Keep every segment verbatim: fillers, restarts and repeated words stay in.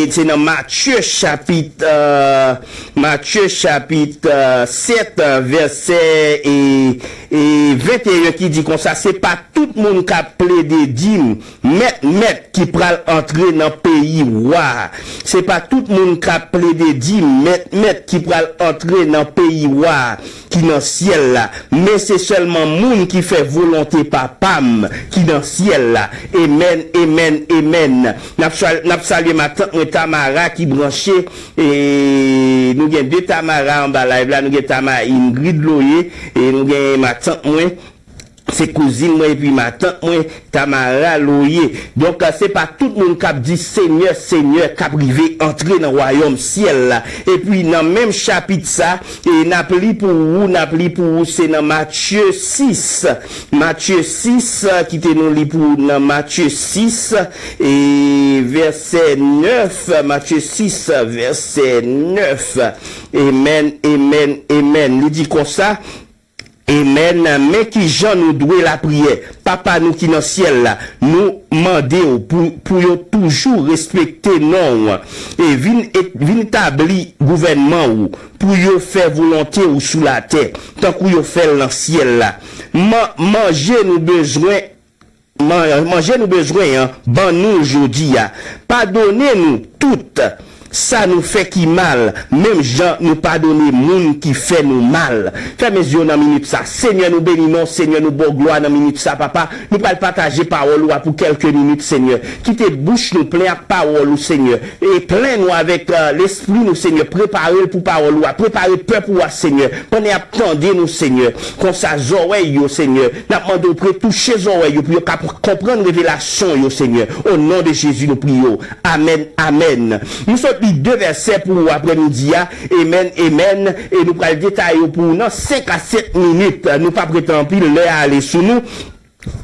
se nan Matye chapit, euh, Matye chapit, euh, sèt, euh, vèsè, e, e venteyen ki di konsa, se pa tout moun k ap plede di m, "Mèt, Mèt," ki pral antre nan peyi wa a. Se pa tout moun k ap plede di m, "Mèt, Mèt," ki pral antre nan peyi wa a ki nan syèl la, men se sèlman moun ki fè volonte Papa m ki nan syèl la. Amèn, amèn, amèn. N ap sal-, n ap salye matant mwen Tamara ki branche. E nou gen de Tamara anba live la. Nou gen Tamara Ingrid Loye. E nou gen matant mwen. Se kouzin mwen epi matant mwen, Tamara Loye. Donk, se pa tout moun k ap di, "Senyè, Senyè," k ap rive antre nan wayòm syèl la. Epi, nan menm chapit sa, e n ap li pou ou, n ap li pou ou, se nan Matye sis. Matye sis, kite nou li pou ou nan Matye sis, e vèsè nèf. Matye sis, vèsè nèf. Amèn, amèn, amèn. Li di konsa, Amèn. Men ki jan nou dwe lapriyè. Papa nou ki nan syèl la, nou mande w pou, pou yo toujou respekte non w, e vin, e vin tabli gouvènman ou, pou yo fè volonte ou sou latè, tankou yo fè l nan syèl la. Man-, manje nou bezwen, man-, manje nou bezwen an, ban nou l jodi a. Padone nou tout sa nou fè ki mal, menm jan nou padone moun ki fè nou mal. Fèmen zye w nan minit sa. Senyè, nou beni non w, Senyè, nou ba w glwa nan minit sa, Papa. Nou pral pataje pawòl ou a pou kèlke minit, Senyè. Kite bouch nou plen ak pawòl ou, Senyè. E plen nou avèk, euh, lespri nou, Senyè. Prepare l pou pawòl ou a. Prepare pèp ou a, Senyè. Pandan y ap tande nou, Senyè. Konsa, zòrèy yo, Senyè. N ap mande w pou w touche zòrèy yo, pou yo ka konprann revelasyon yo, Senyè. O non de Jezi, nou priye w. Amèn, amèn. Nou sot li de vèsè pou ou aprèmidi a. Amèn, amèn. E nou pral detaye yo pou ou nan senk a sèt minit. Nou p ap rete anpil, lè a ale sou nou.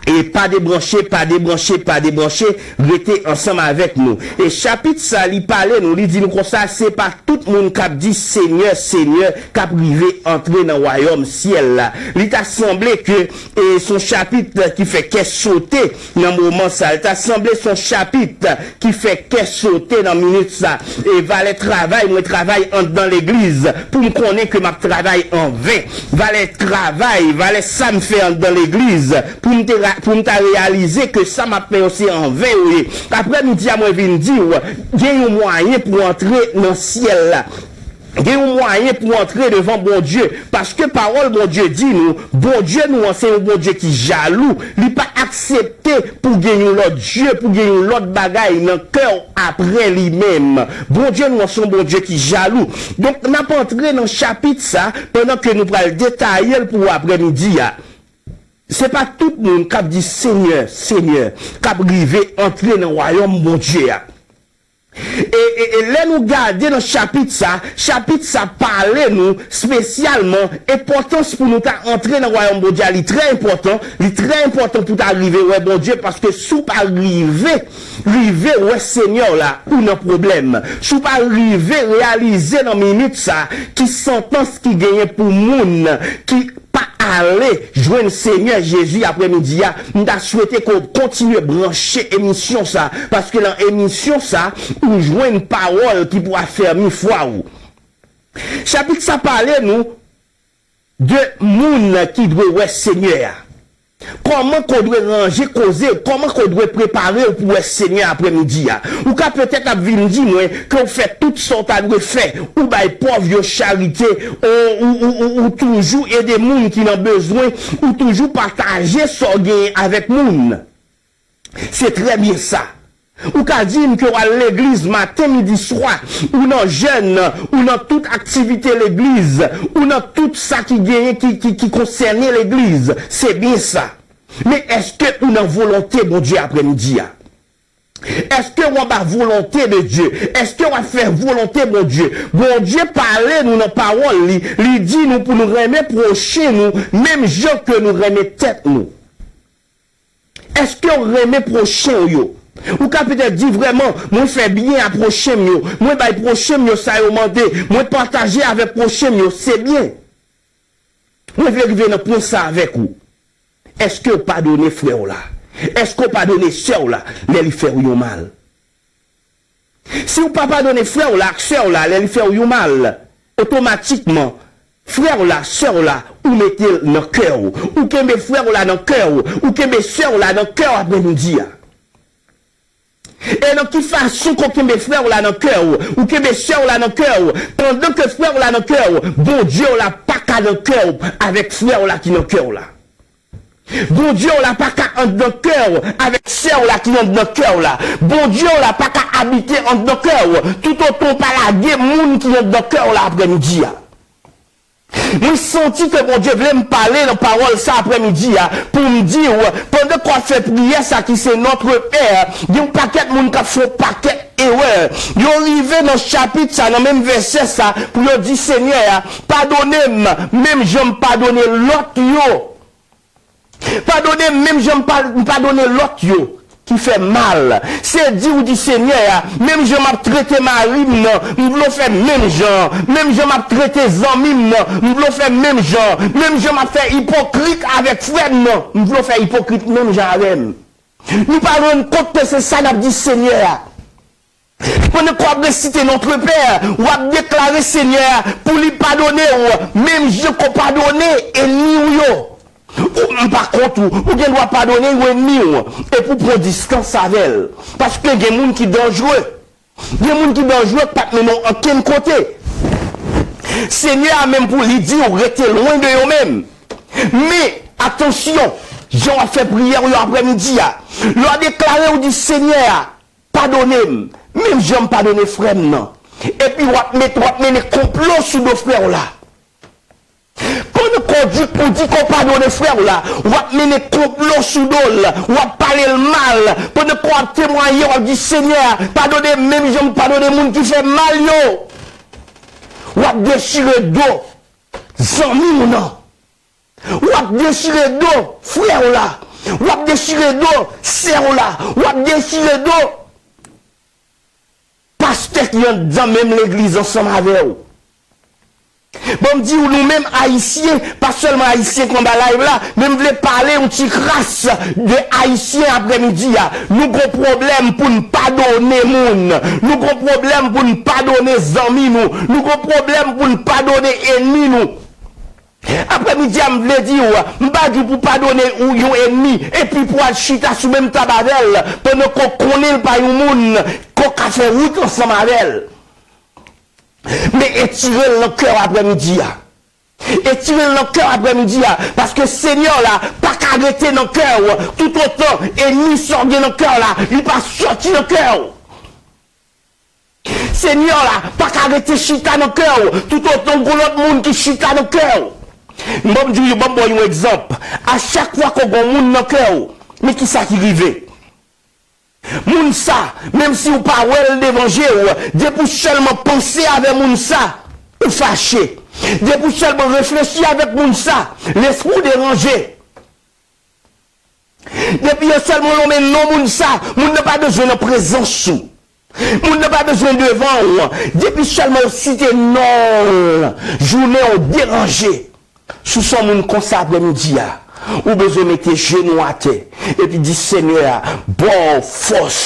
E pa debranche, pa debranche, pa debranche. Rete ansanm avèk nou. E chapit sa, li pale nou, li di nou konsa, se pa tout moun k ap di, "Senyè, Senyè," k ap rive antre nan wayòm syèl la. Li ta sanble ke, e, se yon chapit ki fè kè sote nan moman sa. Li ta sanble se yon chapit ki fè kè sote nan minit sa. E valè travay, mwen travay anndan legliz pou m konnen ke m ap travay an ven. Valè travay, valè sa m fè anndan legliz pou m te ra-, pou m ta reyalize ke sa m ap fè yo se an ven yo ye. Aprèmidi a, mwen vin di w, gen yon mwayen pou antre nan syèl la. Gen yon mwayen pou antre devan Bondye, paske pawòl Bondye di nou, Bondye nou an se yon Bondye ki jalou, li pa aksepte pou gen yon lòt dye, pou gen yon lòt bagay nan kè w aprè li menm. Bondye nou an se yon Bondye ki jalou. Donk, n ap antre nan chapit sa, pandan ke nou pral detaye l pou w aprèmidi a. Se pa tout moun k ap di, "Senyè, Senyè," k ap rive antre nan wayòm Bondye a. E, e, e lè nou gade nan chapit sa, chapit sa pale nou espesyalman enpòtans pou nou ta antre nan wayòm Bondye a. Li trè enpòtan, li trè enpòtan pou ta rive wè Bondye, paske si w pa rive, rive wè Senyè w la, ou nan pwoblèm. Si w pa rive reyalize nan minit sa, ki santans ki genyen pou moun ki pa ale jwenn Senyè Jezi aprèmidi a, m ta swete ke w kontinye branche emisyon sa, paske nan emisyon sa, ou jwenn pawòl ki pou afèmi fwa ou. Chapit sa pale nou de moun ki dwe wè Senyè a. Kòman ke w dwe ranje koze w? Kòman ke w dwe prepare w pou wè Senyè aprèmidi a? Ou ka petèt ap vin di mwen ke w fè tout sa w ta dwe fè. Ou bay pòv yo charite, ou, ou, ou, ou, ou toujou ede moun ki nan bezwen, ou toujou pataje sa w genyen avèk moun. Se trè byen sa. Ou ka di m ke w al legliz maten, midi, swa, ou nan jèn, ou nan tout aktivite legliz, ou nan tout sa ki genyen ki, ki, ki konsène legliz. Se byen sa. Men èske ou nan volonte Bondye aprèmidi a? Èske w anba volonte de Dye? Èske w ap fè volonte Bondye? Bondye pale nou nan pawòl li, li di nou pou nou renmen pwochen nou, menm jan ke nou renmen tèt nou. Èske w renmen pwochen w yo? Ou ka petèt di, "Vrèman, mwen fè byen a pwochen m yo. Mwen bay pwochen m yo sa yo mande. Mwen pataje avèk pwochen m yo. Se byen." Mwen vle rive nan pwen sa avèk ou. Èske w padone frè w la? Èske w padone sè w la lè li fè w yon mal? Si w pa padone frè w la ak sè w la lè li fè w yon mal, otomatikman, frè w la, sè w la, ou mete l nan kè w. Ou kenbe frè w la nan kè w. Ou kenbe sè w la nan kè w aprèmidi a. E nan ki fason ke w kenbe frè w la nan kè w, ou kenbe sè w la nan kè w, pandan ke frè w la nan kè w, Bondye w la pa ka nan kè w avèk frè w la ki nan kè w la. Bondye w la pa ka anndan kè w avèk sè w la ki anndan kè w la. Bondye w la pa ka abite anndan kè w toutotan w pa lage moun ki anndan kè w la aprèmidi a. Mwen santi ke Bondye vle m pale nan pawòl sa aprèmidi a pou m di w, pandan ke w ap fè priyè sa ki se Notre Père, gen yon pakèt moun k ap fè yon pakèt erè. Yo rive nan chapit sa, nan menm vèsè sa, pou yo di Senyè a, padone m, menm jan m padone lòt yo. Padone m menm jan m pa- m padone lòt yo ki fè mal. Se di ou di Senyè a, menm jan m ap trete mari m nan, m vle w fè menm jan. Menm jan m ap trete zanmi m nan, m vle w fè menm jan. Menm jan m ap fè ipokrit avèk frè m nan, m vle w fè ipokrit menm jan avè m. Nou pa rann kont ke se sa n ap di Senyè a. Pandan ke w ap resite Notre Père, w ap deklare Senyè a pou li padone w, menm jan ke w padone ènmi w yo. Ou, m pa kont ou, ou gen dwa padone yon ènmi w, epi w pran distans avè l. Paske gen moun ki danjere. Gen moun ki danjere k p ap mennen w ankenn kote. Senyè a menm pou li di w rete lwen de yo menm. Men, atansyon, jan w ap fè priyè w yo aprèmidi a. Lè w deklare ou di Senyè a, padone m, menm jan m padone frè m nan. Epi w ap met, w ap mennen konplo sou do frè w la. Pandan ke w di, ou di ke w padone frè w la, w ap mennen konplo sou do l, w ap pale l mal. Pandan ke w ap temwaye, w ap di, Senyè, padone m menm jan m padone moun ki fè m mal yo. W ap dechire do zanmi w nan. W ap dechire do frè w la. W ap dechire do sè w la. W ap dechire do pastè ki anndan menm legliz ansanm avè w. Bon, m di w, nou menm Ayisyen, pa sèlman Ayisyen k anba live la, men m vle pale yon ti kras de Ayisyen aprèmidi a. Nou gon pwoblèm pou n padone moun. Nou gon pwoblèm pou n padone zanmi nou. Nou gon pwoblèm pou n padone ènmi nou. Aprèmidi a, m vle di w, m pa di w pou padone ou yon ènmi, epi pou al chita sou menm tab avè l, pandan ke w konnen l pa yon moun ke w ka fè wout ansanm avè l. Men etire l nan kè w aprèmidi a. Etire l nan kè w aprèmidi a, paske Senyè w la pa ka rete nan kè w toutotan ènmi sa w gen nan kè w la, li pa sòti nan kè w. Senyè w la pa ka rete chita nan kè w, toutotan gon lòt moun ki chita nan kè w. Ban m di w, ban m ba w yon egzanp. A chak fwa ke w gon moun nan kè w, men kisa ki rive? Moun sa, menm si w pa wè l devan je w, depi w sèlman panse avè moun sa, ou fache. Depi w sèlman reflechi avèk moun sa, lespri w deranje. Depi yo sèlman lonmen non moun sa, moun nan pa bezwen nan prezans ou. Moun nan pa bezwen devan w. Depi sèlman yo site non l, jounen w deranje. Si w se yon moun konsa aprèmidi a, ou bezwen mete jenou atè epi di Senyè a, ba w fòs,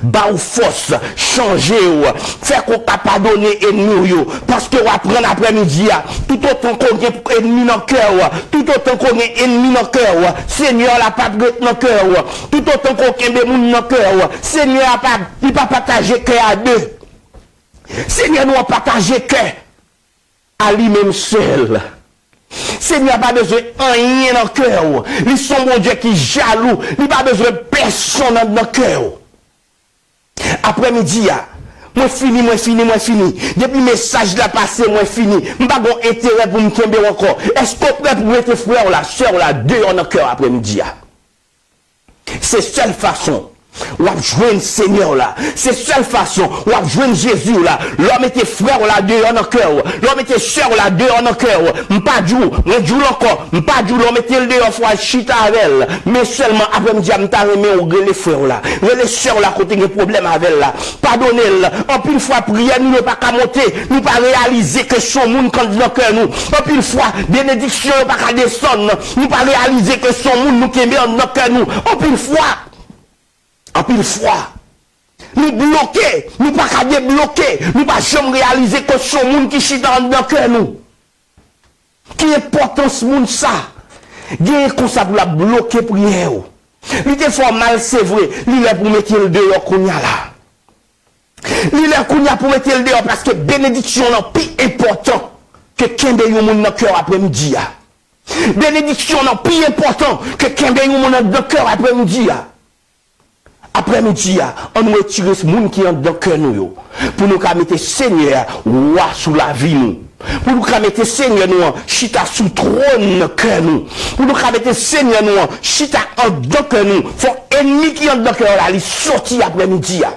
ba w fòs, chanje w, fè ke w ka padone ènmi w yo. Paske w aprann aprèmidi a, toutotan ke w gen ènmi nan kè w, toutotan ke w gen ènmi nan kè w, Senyè a p ap ret nan kè w. Toutotan ke w kenbe moun nan kè w, Senyè a p ap, li pa pataje kè a de. Senyè nou an pataje kè a li menm sèl. Senyè a pa bezwen anyen nan kè w. Li se yon Bondye ki jalou. Li pa bezwen pèsonn anndan kè w. Aprèmidi a, mwen fini, mwen fini, mwen fini. Depi mesaj la pase, mwen fini. M pa gon enterè pou m kenbe w ankò. Èske w prè pou mete frè w la, sè w la, deyò nan kè w aprèmidi a? Se sèl fason w ap jwenn Senyè w la. Se sèl fason w ap jwenn Jezi w la. Lè w mete frè w la deyò nan kè w, lè w mete sè w la deyò nan kè w, m pa di w, mwen di w l ankò, m pa di w lè w mete l deyò fò w al chita avè l. Men sèlman aprèmidi a, m ta renmen w rele frè w la, rele sè w la kote gen pwoblèm avè l la. Padone l. Anpil fwa, priyè nou yo pa ka monte. Nou pa reyalize ke se yon moun k anndan kè nou. Anpil fwa, benediksyon yo pa ka desann. Nou pa reyalize ke se yon moun nou kenbe anndan kè nou. Anpil fwa, anpil fwa, Nou bloke, nou pa ka debloke, nou pa janm reyalize ke se yon moun ki chita anndan kè nou. Ki enpòtans moun sa? Genyen konsa pou l ap bloke priyè w. Li te fè w mal, se vre, li lè pou w mete l deyò kounye a la. Li lè kounye a pou w mete l deyò, paske benediksyon w lan pi enpòtan ke kenbe yon moun nan kè w aprèmidi a. Benediksyon w lan pi enpòtan ke kenbe yon moun anndan kè w aprèmidi a. Aprèmidi a, ann retire moun ki anndan kè nou yo, pou nou ka mete Senyè a wa sou lavi nou, pou nou ka mete Senyè nou an chita sou twòn nan kè nou, pou nou ka mete Senyè nou an chita anndan kè nou. Fò ènmi ki anndan kè w la, li sòti aprèmidi a.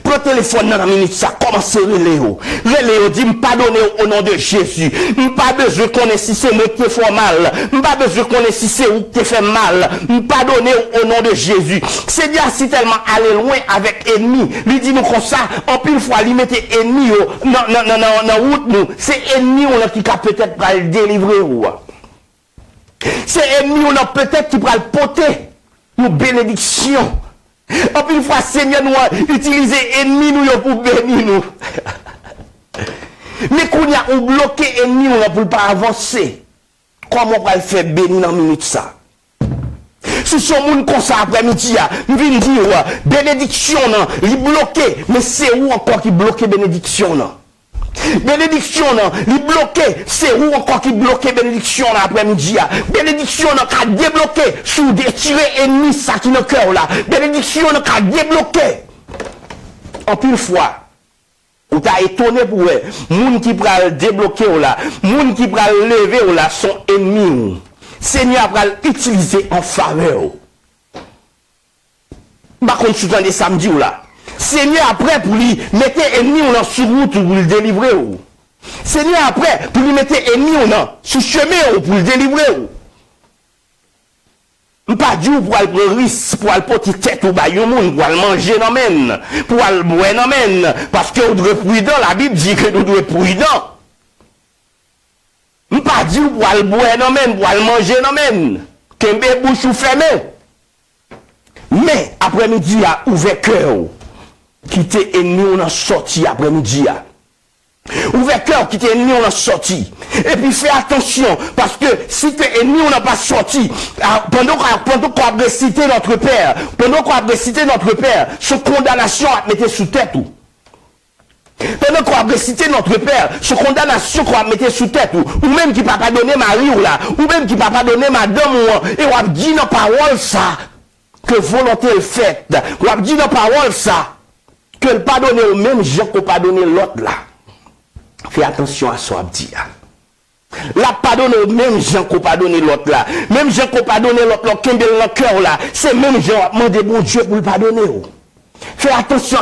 Pran telefòn nan nan minit sa, kòmanse rele yo. Rele yo, di, "M padone w o non de Jezi. M pa bezwen konnen si se mwen ki te fè w mal. M pa bezwen konnen si se ou ki te fè m mal. M padone w o non de Jezi." Senyè a sitèlman ale lwen avèk ènmi. Li di nou konsa, anpil fwa, li mete ènmi yo nan, nan, nan, nan, nan wout nou. Se ènmi w lan ki ka petèt pral delivre w. Se ènmi w lan petèt ki pral pote yon benediksyon. Anpil fwa, Senyè nou an itilize ènmi nou yo pou beni nou. Men kounye a, ou bloke ènmi w lan pou l pa avanse. Kòman w pral fè beni nan minit sa? Si se yon moun konsa aprèmidi a, m vin di w, benediksyon w lan, li bloke, men se ou ankò ki bloke benediksyon w lan. Benediksyon w lan, li bloke, se ou ankò ki bloke benediksyon w lan aprèmidi a. Benediksyon w lan ka debloke si w retire ènmi sa ki nan kè w la. Benediksyon w lan ka debloke. Anpil fwa, ou ta etone pou wè, moun ki pral debloke w la, moun ki pral leve w la, se yon ènmi w. Senyè a pral itilize an favè w. M pa konn si w tande sa m di w la. Senyè a prè pou li mete ènmi w lan sou wout ou pou l delivre w. Senyè a prè pou li mete ènmi w lan sou chemen w pou l delivre w. M pa di w pou al pran risk, pou al pote tèt ou bay yon moun, pou al manje nan men l, pou al bwè nan men l, paske w dwe pridan, Labib di ke nou dwe pridan. M pa di w pou al bwè nan men l, pou al manje nan men l. Kenbe bouch ou fèmen. Men, aprèmidi a, ouvè kè w. Kite ènmi w lan sòti aprèmidi a. Ouvè kè w, kite ènmi w lan sòti. Epi fè atansyon, paske si ke ènmi w lan pa sòti, a, pandan w, pandan w ap resite Notre Père, pandan w ap resite Notre Père, se kondanasyon w ap mete sou tèt ou. Pandan ke w ap resite Notre Père, se kondanasyon ke w ap mete sou tèt ou. Ou menm ki pa padone mari w la, ou menm ki pa padone madanm ou an, e w ap di nan pawòl sa, ke volonte l fèt. W ap di nan pawòl sa, ke l padone w menm jan ke w padone lòt la. Fè atansyon a sa w ap di a. L ap padone w menm jan ke w padone lòt la. Menm jan ke w padone lòt la, w kenbe l nan kè w la. Se menm jan w ap mande Bondye pou l padone w. Fè atansyon a